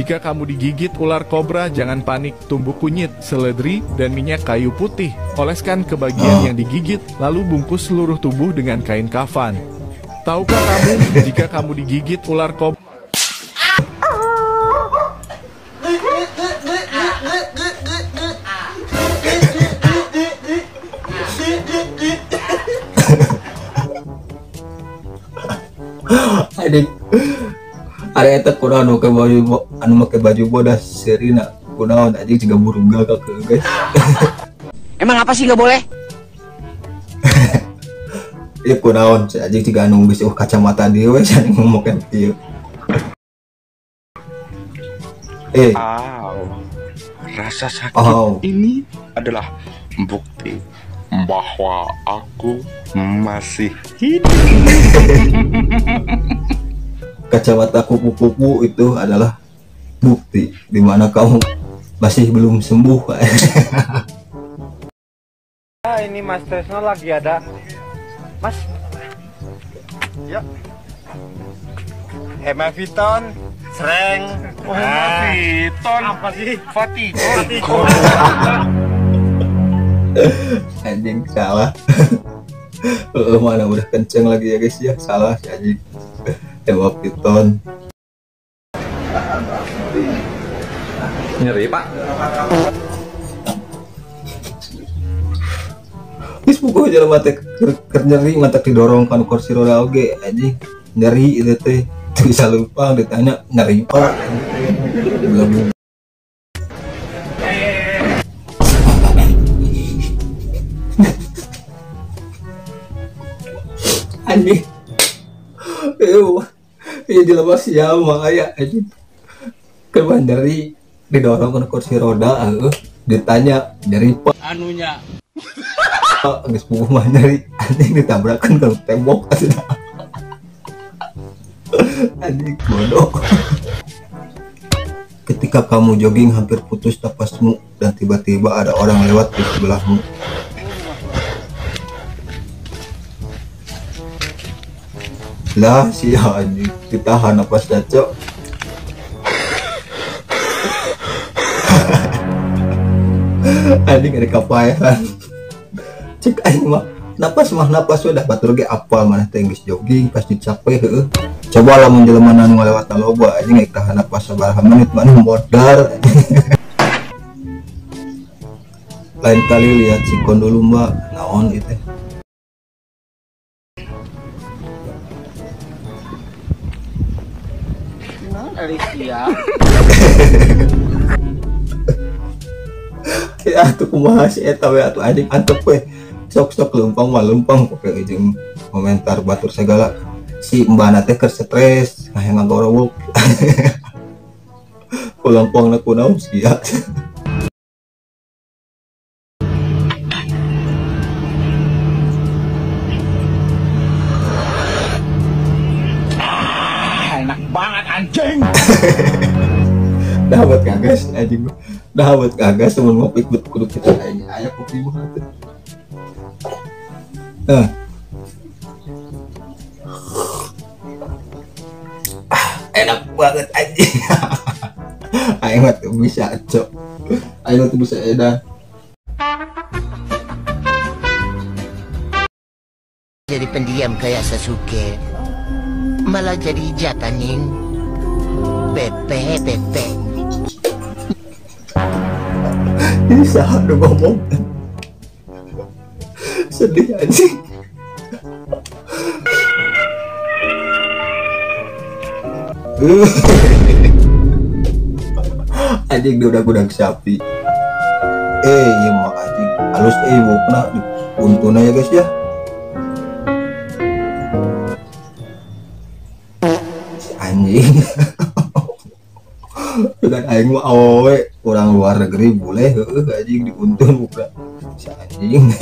jika kamu digigit ular kobra, jangan panik, tumbuk kunyit, seledri, dan minyak kayu putih. Oleskan ke bagian yang digigit, lalu bungkus seluruh tubuh dengan kain kafan. Tahukah kamu, jika kamu digigit ular kobra, Adik ada eta kunaon anu make baju anu make baju bodas serina kunaon anjing juga burung gagak ke guys. Emang apa sih nggak boleh? Iya kunaon si anjing juga anu geus kacamata dia we anjing ngomong kieu. Rasa sakit ini adalah bukti bahwa aku masih hidup. Kacamata kupu-kupu itu adalah bukti di mana kamu masih belum sembuh. Ini Mas Tresno lagi ada. Mas. Ya. Hemaviton, Sreng. Oh, Hemaviton. Apa sih? Fatigon. Anjing salah. Mana udah kenceng lagi ya guys ya, salah si anjing. Hemaviton. Nyeri pak. Wis buku jelema teh keur nyeri mata didorong kan kursi roda oge anjing. Nyeri itu teh bisa lupa ditanya nyeri pak. Belum. Anjing. Iya jelema sial mah aya anjing. Keur nyeri didorong ke kursi roda ditanya nyeri pak anunya. Geus puguh mah nyeri anjing ditabrakan ke tembok anjing bodoh. Ketika kamu jogging hampir putus napasmu dan tiba-tiba ada orang lewat di sebelahmu. Lah si anjing ditahan napas cocok. Anjing ada kapaehan. Cek aing mah napas mah napas udah batur ge apal maneh teh geus jogging pasti capek heueuh. Coba lamun jelema nu ngalewat loba anjing rek tahan napas sabaraha menit maneh modar. Lain kali lihat sikon dulu mbak, naon itu. Alicia. Ya tuh kumaha si eta we atuh anjing antep we. Sok-sok leumpang mah leumpang poke jeung komentar batur segala. Si mbana teh keur stres, hayang ngagorowok. Leumpangna kunaon sia. Enak banget anjing. Dawet kagas anjing. Dawet kagas temen ngopi kudu kita aing aya kopi mah teh. Enak banget anjing. Aing mah tuh bisa cok. Aing mah tuh bisa edan. Jadi pendiam kayak Sasuke. Malah jadi jatanin. Pepe pepe. Ini saha nu ngomong. Sedih anjing. Anjing dia udah gudang sapi. Iya mah anjing halus wokna untuna ya guys ya. Si anjing. Dengan aing mah awewe orang luar negeri boleh heueuh anjing diuntun buka si anjing.